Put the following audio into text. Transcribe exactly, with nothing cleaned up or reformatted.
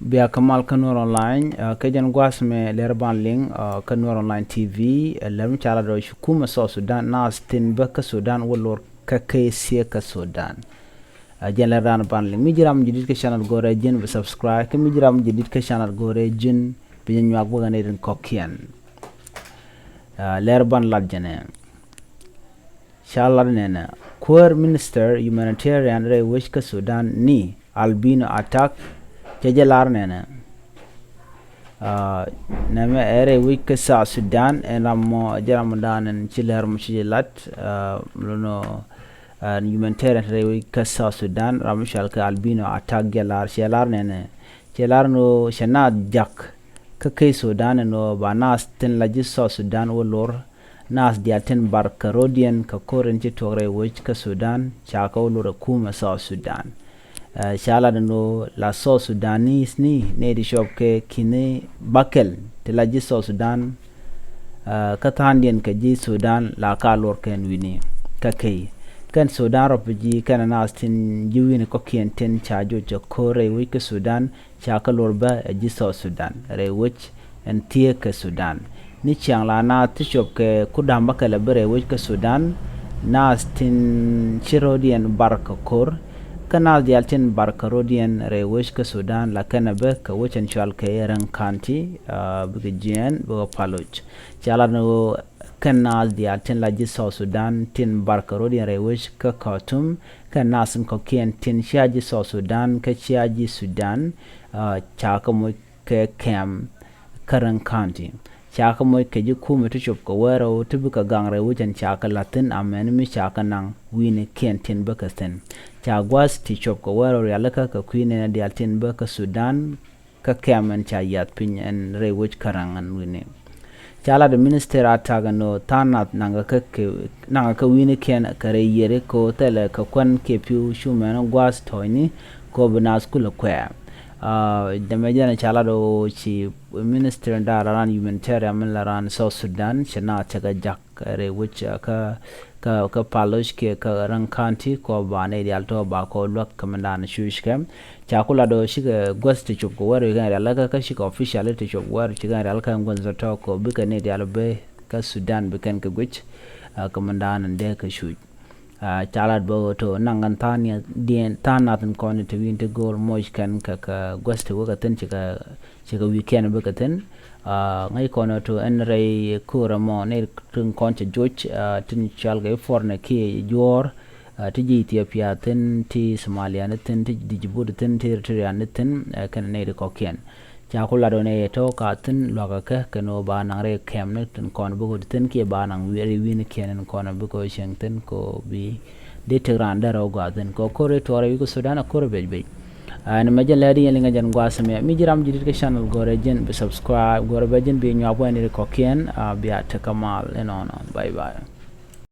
Bia kä mal kä Nuer Online, kä jɛn gua̱a̱th mɛ lɛr ban liŋ kä Nuer Online T V. Lɛr mi ca lat rɔ ci kumɛ South Sudan, naath tin bä kä Sudan wä lor kä key thiek kä Sudan. Jɛn lɛr dan ban liŋ. Mi ji̱ ram jadid kä channel go̱rɛ ji̱n bi subscribe, kä mi ji̱ ram jadid kä channel go̱rɛ ji̱n bi nyuak bä kä nɛy tin kɔ̱kiɛn. Lɛr ban lat jɛnɛ. Ca lar nɛnɛ, kuäär minister humanitarian rɛy wec kä Sudan ni Albino Atak, cɛ jɛ lar nɛnɛ, nɛmɛ ɛ rɛy wec kä South Sudan, ɛn ram mɔ jɛ ram mɔ dan ɛn ci lɛr mɔ ci jɛ lat, lɔnɔ humanitarian rɛy wec kä South Sudan, ram mɔ cual kɛ Albino Atak jɛ lar, cɛ lar nɛnɛ, cɛ lar nɔ cɛ na jak kä key Sudan ɛn ɣöö ba naath tin la ji̱ South Sudan wä lor, naath diaal tin bar kä rodiɛn kä ko̱r in ci tuɔk rɛy wec kä Sudan, ca kɛ wä lor ɛ kumɛ South Sudan. Ca lat ɛn ɣöö la South Sudanese ni nɛy ti cɔp kɛ ki̱ni bäkɛl ti la ji̱ South Sudan kä tha̱a̱ŋdiɛn kɛ ji̱ Sudan la ka lor kɛn wi̱ni kä key. Kɛn Sudan rɔ pi ji̱ kɛn naath tin ji̱ wi̱ni kɔ̱kiɛn tin ca joc ɛ ko̱r rɛy wec kä Sudan, ca kä lor bä ɛ ji̱ South Sudan rɛy wec ɛn thieekä Sudan. Ni ciaŋ la naath ti cop kɛ kudam bä kɛlɛ bi rɛy wec kä Sudan, naath tin ci rodiɛn bar kä kor, kä naath diaal tin bar kä rodiɛn rɛy wec kä Sudan la kɛnɛ bä kɛ wec ɛn cual kɛ Rɛŋ County, bikɛ jiɛɛn bikɛ paloc. Ca lat ni ɣöö kɛn naath diaal tin la ji̱ South Sudan tin bar kä rodiɛn rɛy wec kä Khartoum, kɛn naath tin kɔ̱kiɛn tin cia ji̱ South Sudan kä cia ji̱ Sudan, ca kä moc kɛ kɛm kä Rɛŋ County. Ca kä moc kɛ ji̱ kumɛ ti cop kɛ wärä ti bikɛ gaŋ rɛy wec ɛn ca kä la̱thi̱n amɛn mi ca kä naŋ wi̱ni kiɛn tin bä kä thi̱n. Ca gua̱th ti cop kɛ wärä rialikä kɛ kui̱ nɛnɛ diaal tin bä kä Sudan, kä kɛm ɛn ca yiath piny ɛn rɛy wec kä Rɛŋ ɛn wi̱ni. Ca lat minister Atak ɛn ɣöö tha̱a̱ŋ nath naŋ kä wi̱ni kiɛn kɛ rɛy yiëri kɛ ɣöö thilɛ kɛ kuɛn kiɛ pi̱w cu mɛn gua̱a̱th tɔ̱ɔ̱cni kɛ ɣöö bi naath kulɛ kuɛɛr. Dɛmɛ jɛn ca lat ɣöö ci minister in da̱a̱ la raan humanitarian min la raan South Sudan cɛ naath cɛ kɛ jak rɛy wec kä kä kä Paloc kiɛ kä Rɛŋ County kɔ ba nɛy diaal tɔ ba kɔ luäk kä mindan cuc kɛ. Ca ku lat ɣöö cikɛ guäth ti cop kɛ wär wi̱i̱ kɛn rialikä kä cikɛ official ti cop wär ci kɛn rialikä ɛn guäth tɔ kɔ bikɛ nɛy diaal ben kä Sudan bi kɛn kɛ guic kä mindan in dee kɛ cuc. Ca lat bä ɣöö to naŋ kɛn tha̱a̱ŋ nath in kɔn ti wi̱i̱n ti go̱o̱r moc kɛn kɛ kɛ guäth ti wä kɛ thi̱n cikɛ cikɛ wi̱i̱ kiɛn bikɛ thi̱n. Ŋäc kɔn ɣöö to ɛn rɛy ko̱r ɛmɔ nɛy tin kɔn cɛ joc tin cual kɛ i̱ puɔr nɛ kiɛ juɔ̱ɔ̱r ti ji̱ Ethiopia thi̱n, ti Somalia ni thi̱n, ti Djibouti thi̱n, ti Eritrea ni thi̱n, kɛn nɛy ti kɔ̱kiɛn. Ca ku lat ɣöö nɛy tɔ̱ ka thi̱n luakä kɛ kɛn ɣöö ba naŋ rɛy kɛm ni tin kɔn bikɛ ti thi̱n kiɛ ba naŋ rɛy wi̱i̱ni kiɛn in kɔn bikɛ cieŋ thi̱n kɛ ɣöö bi dee tek raan dee rɛw gɔaa thi̱n kɛ ɣöö ko̱r i̱ tuɔɔk rɛy wi̱i̱ kä Sudan ɛ ko̱r ɛ biɛc biɛc. Ɛn mɛ jɛn lɛ di yɛn liŋɛ jɛn gua̱a̱th mɛ mi ji̱ ram ji̱ dit kä channel go̱rɛ ji̱n bi subscribe go̱rɛ bɛ ji̱n bi nyuak wɛn ri kɔ̱kiɛn. Bia tek kä mal inɔnɔ. Bye bye.